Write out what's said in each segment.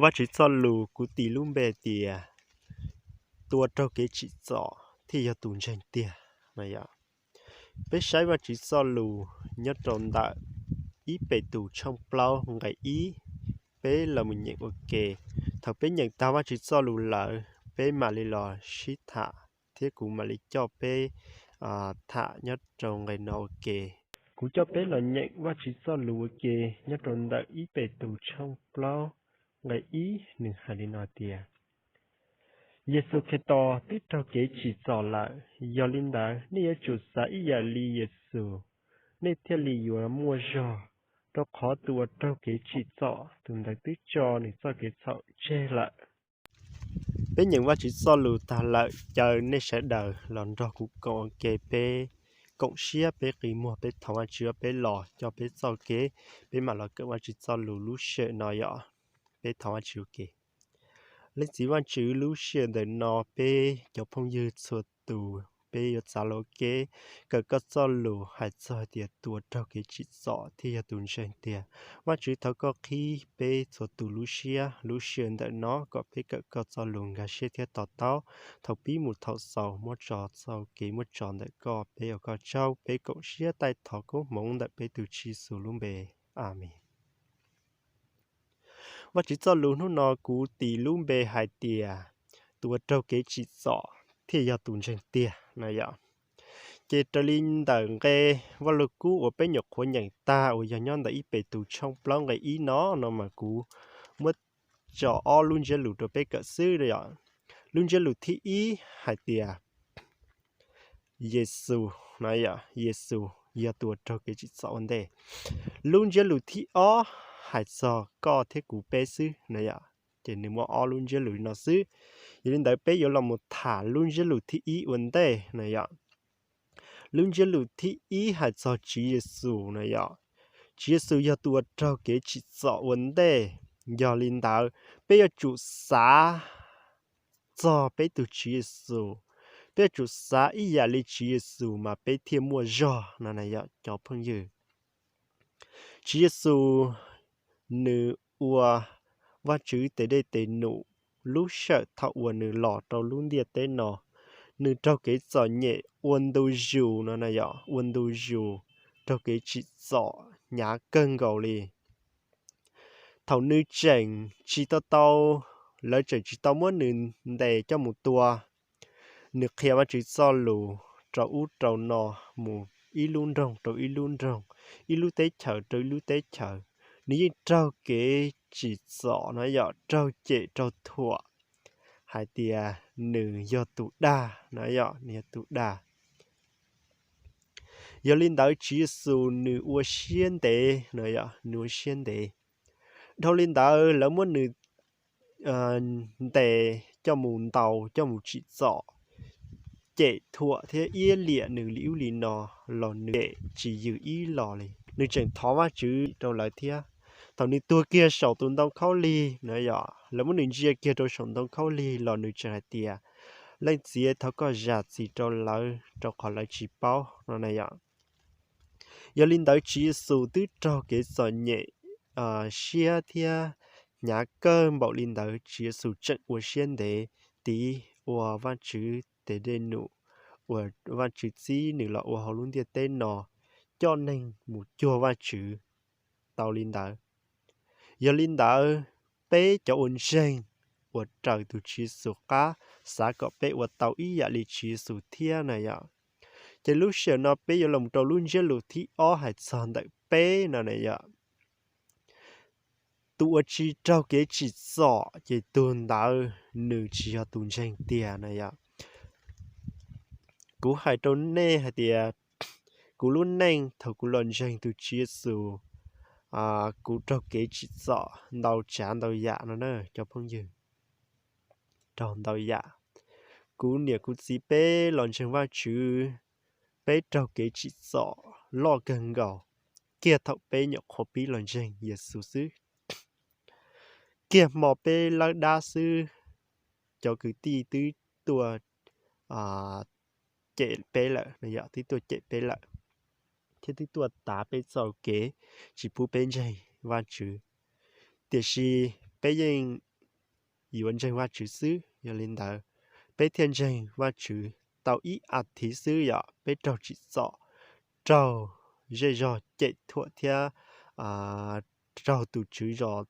Vajtswv txoj lus kuv tis lub npe tias tus uas raug kev tsim txom thiaj yog tus ntseeg tiag no yom. Peb saib Vajtswv txoj lus nyob rau ntawm ib Petus tshooj plaub nqe ib, peb los mus nyeem ua ke. Thaum peb nyeem tag Vajtswv txoj lus lawm, peb mam li los sib tham thiab kuv mam li coj peb tham nyob rau nqe no ua ke. Kuv coj peb los nyeem Vajtswv txoj lus ua ke nyob rau ntawm ib Petus tshooj plaub nqe ib, nws hais li no tias, Yexus Khetos twb raug kev tsim txom lawm, yog li ntawd nej yuav tsum xav ib yam li Yexus, nej thiaj li yuav muaj zog, rau qhov tus uas raug kev tsim txom, tus ntawd twb tso nws txoj kev txhaum tseg lawm. Peb nyeem Vajtswv txoj lus tag lawm, caw nej sawv daws los nrog kuv koom ua ke, peb koom siab, peb qi muag, peb thov Vajtswv peb los coj peb txoj kev, peb mam los kawm Vajtswv txoj lus lub sij hawm no yom. Peb thov Vajtswv ua ke. Leej Txiv Vajtswv, lub sij hawm ntawm no peb cov phooj ywg txhua tus peb yuav txav los ua ke kawm koj txoj lus hais txog tias tus uas raug kev tsim txom thiaj yog tus ntseeg tiag. Vajtswv, thov koj qhib peb txhua tus lub siab lub sij hawm ntawm no kom peb kawm koj txoj lus nkag siab thiab to taub thaum pib mus thaum xaus, muab tso txoj kev muab tso ntawm koj. Peb ua koj tsaug, peb koom siab taij thov koob hmoov ntawm peb tus Tswv Yexus lub npe. Amees. Vajtswv txoj lus hnub no kuv tis lub npe hais tias tus uas raug kev tsim txom thiaj yog tus ntseeg tiag no yom. Ces raws li ntawm nqe Vaj Lug Kub uas peb nyuam qhuav nyeem tag uas yog nyob ntawm ib Petus tshooj plaub nqe ib no, no mas kuv muab tso ob lub ntsiab lus rau peb kawm xwb yom. Lub ntsiab lus thib ib hais tias Yexus no yom, Yexus yog tus uas raug kev tsim txom ua ntej. Lub ntsiab lus thib ob hais txog koj thiab kuv peb xwb no yom. Ces nws muaj ob lub ntsiab lus li no xwb. Yog li ntawd peb yuav los mus tham lub ntsiab lus thib ib ua ntej no yom. Lub ntsiab lus thib ib hais txog Tswv Yexus no yom. Tswv Yexus yog tus uas raug kev tsim txom ua ntej. Yog li ntawd peb yuav tsum xav txog peb tus Tswv Yexus, peb yuav tsum xav ib yam li Tswv Yexus mas peb thiaj muaj zog no na yom cov phooj ywg. Tswv Yexus nws ua Vajtswv tes dej tes num lub sij hawm thaum uas nws los rau lub ntiaj teb no, nws raug kev txom nyem ua ntu zus no na yom, ua ntu zus, raug kev tsim txom hnyav kawg nkaus li. Thaum nws tseem tsis tau tau, lawv tseem tsis tau muab nws ntes coj mus tua, nws qhia Vajtswv txoj lus rau ub rau no, mus ib lub nroog rau ib lub nroog, ib lub teb chaws rau ib lub teb chaws. Nws yeej raug kev tsim txom no yom, raug cem raug thuam hais tias nws yog tus dag no yom, nws yog tus dag. Yog li ntawd Tswv Yexus nws ua siab ntev no yom, nws ua siab ntev. Dhau li ntawd lawv muab nws ntes coj mus ntaus, coj mus tsim txom, cem thuam thiab iab liam nws li ub li no los nws cem tsis yws ib los li. Nws tseem thov Vajtswv rau lawv thiab. Thaum nws tuag kiag saum tus ntoo khaub lig no yom, lawv muab nws ntsia kiag rau saum ntoo khaub lig los nws tseem hais tias, Leej Txiv, thov koj zam txim rau lawv rau qhov lawv tsis paub no na yom. Yog li ntawd Tswv Yexus twb raug kev txom nyem siab thiab hnyav kawg npaum li ntawd, Tswv Yexus tseem ua siab ntev tiv ua Vajtswv tes dej num uas Vajtswv txib nws los ua hauv lub ntiaj teb no, coj neeg mus cuag Vajtswv tau li ntawd. Yog li ntawd, peb cov ua ntseeg uas raws tus Tswv Yexus qab, xav kom peb ua tau ib yam li Tswv Yexus thiab na yom. Ces lub sij hawm no peb yuav los rau lub ntsiab lus thib ob hais txog ntawm peb no na yom. Tus uas tsis raug kev tsim txom ces tus ntawd nws tsis yog tus ntseeg tiag na yom. Kuv hais rau nej hais tias kuv lub neej thaum kuv los ntseeg tus Tswv Yexus, kuv raug kev tsim txom ntau tsav ntau yam no na cov phooj ywg. Raug ntau yam. Kuv niam kuv txiv peb los ntseeg Vajtswv, peb raug kev tsim txom loj kawg nkaus kiag thaum peb nyuam qhuav pib los ntseeg Yexus xwb. Kiag hmo peb lawb dab xwb, cov kwv tij twb tuaj cem peb lawm, twb tuaj cem peb lawm, thiab twb tuaj tav peb txoj kev, tsis pub peb ntseeg Vajtswv. Tiam sis peb yeej yuav ntseeg Vajtswv xwb. Yog li ntawd, peb thiaj ntseeg Vajtswv tau ib as thiv xwb yom, peb raug tsim txom, raug zej zog cem thuam thiab raug tus tswv zos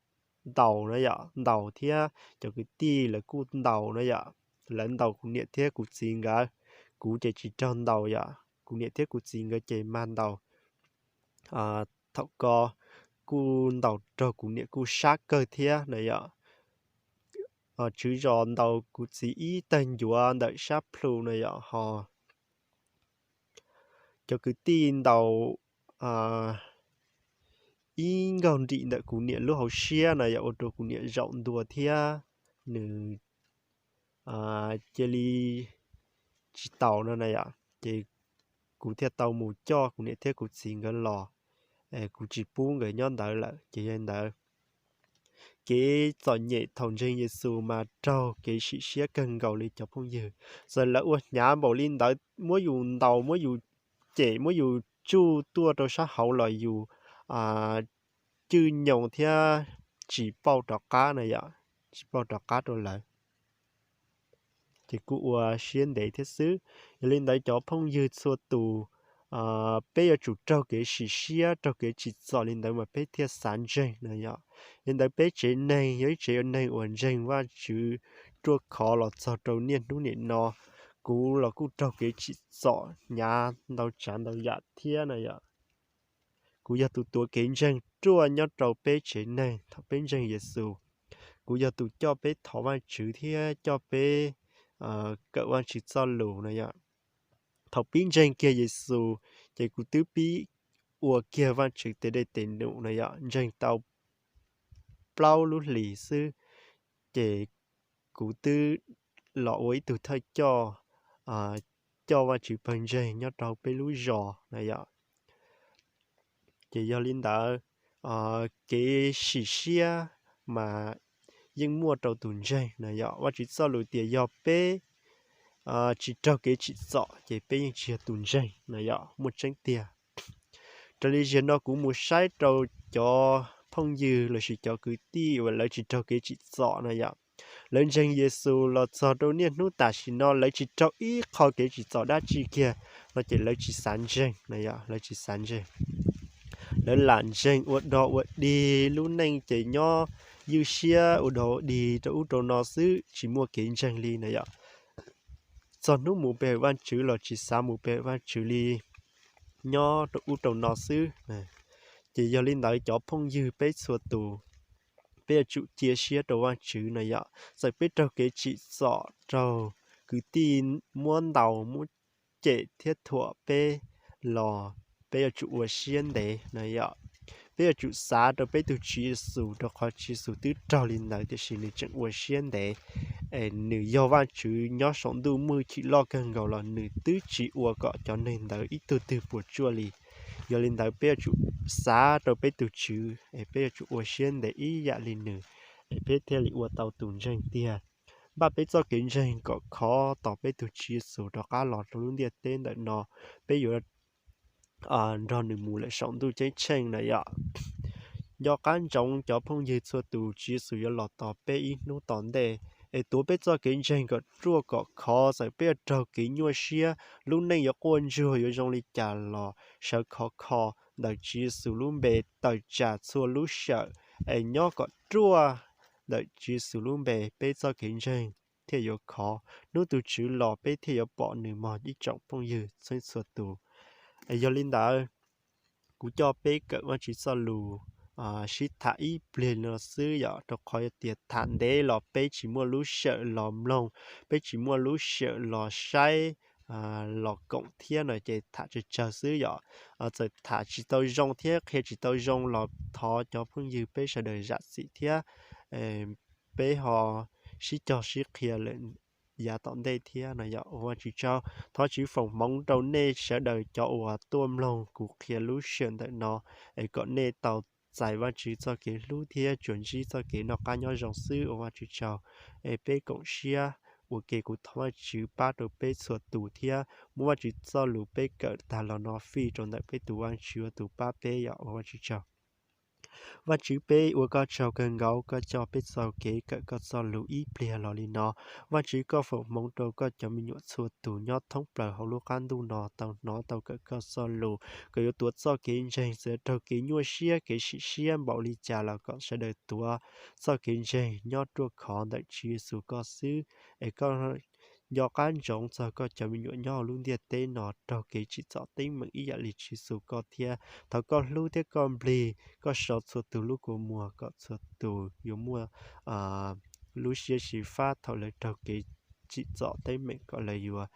ntaus na yom, ntaus thiab cov kwv tij lawv kuj ntaus na yom. Lawv ntaus kuv niam thiab kuv txiv nkawd, kuv ces tsis raug ntaus yom, kuv niam thiab kuv txiv nkawd ces mag ntaus. Thaum ko kuj ntaus raug kuv niam kuj sab kawg thiab na yom. Tswv zos ntaus kuv txiv ib tag ncuav ntawm sab plhu na yom, ho cov kwv tij ntaus ib nkaug nrim ntawm kuv niam lub hauv siab na yom, ua rau kuv niam zaum ntua thiab nws cia li tsis taus no na yom. Ces kuv thiaj tau mus coj kuv niam thiab kuv txiv nkawd los, kuv tsis pub nkawd nyob ntawd lawm. Ces yog li ntawd, kev txom nyem thaum ntseeg Yexus mas raug kev sim siab kawg nkaus li cov phooj ywg. Txawm lawv ua hnyav npaum li ntawd, muab yus ntaus, muab yus cem, muab yus tsuj tuaj rau sab hauv los yus cwj nyoos thiab tsis pauj rov qab na yom, tsis pauj rov qab rau lawv. Ces kuj ua siab ntev thiab xwb. Yog li ntawd cov phooj ywg txhua tus, peb yuav tsum raug kev sim siab, raug kev tsim txom li ntawd mas peb thiaj xav ntseeg na yom. Li ntawd peb tsev neeg yog ib tsev neeg uas ntseeg Vajtswv ruaj khov los txog rau niaj hnub nim no, kuv los kuj raug kev tsim txom hnyav ntau tsav ntau yam thiab na yom. Kuv yog tus tuav kev ntseeg ruaj nyob rau peb tsev neeg thaum peb ntseeg Yexus. Kuv yog tus coj peb thov Vajtswv thiab coj peb kawm Vajtswv txoj lus na yom. Thaum pib ntseeg kiag Yexus, ces kuv twb pib ua kiag Vajtswv tes dej tes num na yom, ntseeg tau plaub lub hlis xwb, ces kuv twb los ua ib tug thawj coj, coj Vajtswv pawg ntseeg nyob rau peb lub zos na yom. Ces yog li ntawd, kev sim siab mas yeej muaj rau tus ntseeg na yom. Vajtswv txoj lus tias yog peb tsis raug kev tsim txom ces peb yeej tsis yog tus ntseeg na yom, muaj tseeb tiag. Raws li zaum no kuv mus saib rau cov phooj ywg lossis cov kwv tij uas lawv tsis raug kev tsim txom na yom, lawv ntseeg Yexus los txog rau niaj hnub tam sim no lawv tsis raug ib qho kev tsim txom dab tsi kiag no ces lawv tsis xav ntseeg na yom, lawv tsis xav ntseeg. Lawv lam ntseeg ua dog ua dig, lub neej ces nyob ywj siab ua dog ua dig rau ub rau no xwb, tsis muaj kev ntseeg li na yom. Txog hnub mus pe hawm Vajtswv los tsis xav mus pe hawm Vajtswv li, nyob rau ub rau no xwb. Ces yog li ntawd cov phooj ywg peb txhua tus, peb yuav tsum cia siab rau Vajtswv na yom. Txawm peb raug kev tsim txom, raug kwv tij muab ntaus muab cem thiab thuam peb los peb yuav tsum ua siab ntev na yom. Peb yuav tsum xav rau peb tus Tswv Yexus, rau qhov Tswv Yexus twb raug li ntawd tiam sis nws tseem ua siab ntev. Nws yog Vajtswv nyob saum ntuj muaj chim loj kawg nkaus los nws twb tsis ua kom cov neeg ntawd ib tug twg puas tsuaj li. Yog li ntawd peb yuav tsum xav rau peb tus Tswv es peb yuav tsum ua siab ntev ib yam li nws, es peb thiaj li ua tau tus ntseeg tiag. Npaj peb txoj kev ntseeg kom khov tos peb tus Tswv Yexus rov qab los rau lub ntiaj teb ntawm no, peb yuav nrog nws mus lawm saum ntuj ceeb tsheej na yom. Nco qab ntsoov cov phooj ywg txhua tus, Tswv Yexus yuav los tos peb ib hnub tom ntej, es tuav peb txoj kev ntseeg kom ruaj kom khov. Txawm peb yuav raug kev nyuaj siab, lub neej yuav quaj ntsuag yuav zoo li cas los sawv khov kho ntawm Tswv Yexus lub npe, tawm tsam txhua lub sij hawm es nyob kom ruaj ntawm Tswv Yexus lub npe, peb txoj kev ntseeg thiaj yuav khov. Hnub tus Tswv los peb thiaj yuav pom nws mog ib tsoom phooj ywg txheeb txhua tus. Yog li ntawd, kuv coj peb kawm Vajtswv txoj lus sib tham ib pliag no xwb yom, rau qhov yog tias tham ntev los peb tsis muaj lub sij hawm los mloog, peb tsis muaj lub sij hawm los saib, los koom thiab no ces tham tsawg tsawg xwb yom. Txawm tham tsis tau zoo thiab qhia tsis tau zoo los thov cov phooj ywg peb sawv daws zam txim thiab, peb ho sib cog sib qhia lawm yav tom ntej thiab no yom. Ua Vajtswv tsaug, thov Tswv foom hmoov rau nej sawv daws cov uas tuaj mloog kuv qhia lub sij hawm ntawm no, es kom nej tau txais Vajtswv txoj kev hlub thiab tsuas ntsib txoj kev noj qab nyob zoo xwb. Ua Vajtswv tsaug, es peb koom siab ua ke, kuv thov Vajtswv pab rau peb txhua tus thiab muab Vajtswv txoj lus peb kawm tag los no fij rau ntawm peb tus Vajtswv ua tus pab peb yom. Ua Vajtswv tsaug. Vajtswv, peb ua koj tsaug kawg nkaus koj coj peb txoj kev kawm koj txoj lus ib pliag los li no. Vajtswv, koj foom hmoov rau koj cov me nyuam txhua tus nyob thoob plaws hauv lub qab ntuj no tau hnov tau kawm koj txoj lus, kom yuav tuav txoj kev ntseeg txawm raug kev nyuaj siab kev sim siab npaum li cas los kom sawv daws tuav txoj kev ntseeg nyob ruaj khov ntawm Tswv Yexus koj xwb. Es koj nco qab ntsoov txog koj cov me nyuam nyob hauv lub ntiaj teb no raug kev tsim txom teeb meem ib yam li Tswv Yexus koj thiab. Thov koj hlub thiab koj nplig, koj sau txhua tus lub kua muag kom txhua tus yuav muaj lub siab xyiv fab thaum lawv raug kev tsim txom teeb meem kom lawv yuav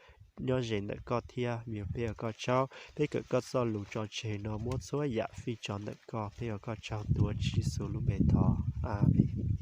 nyob ze ntawm koj thiab. Vim yog peb ua koj tsaug, peb kawm koj txoj lus tso tseg no muab txhua yam fij tso ntawm koj, peb ua koj tsaug tuav Tswv Yexus lub npe thov, Amees.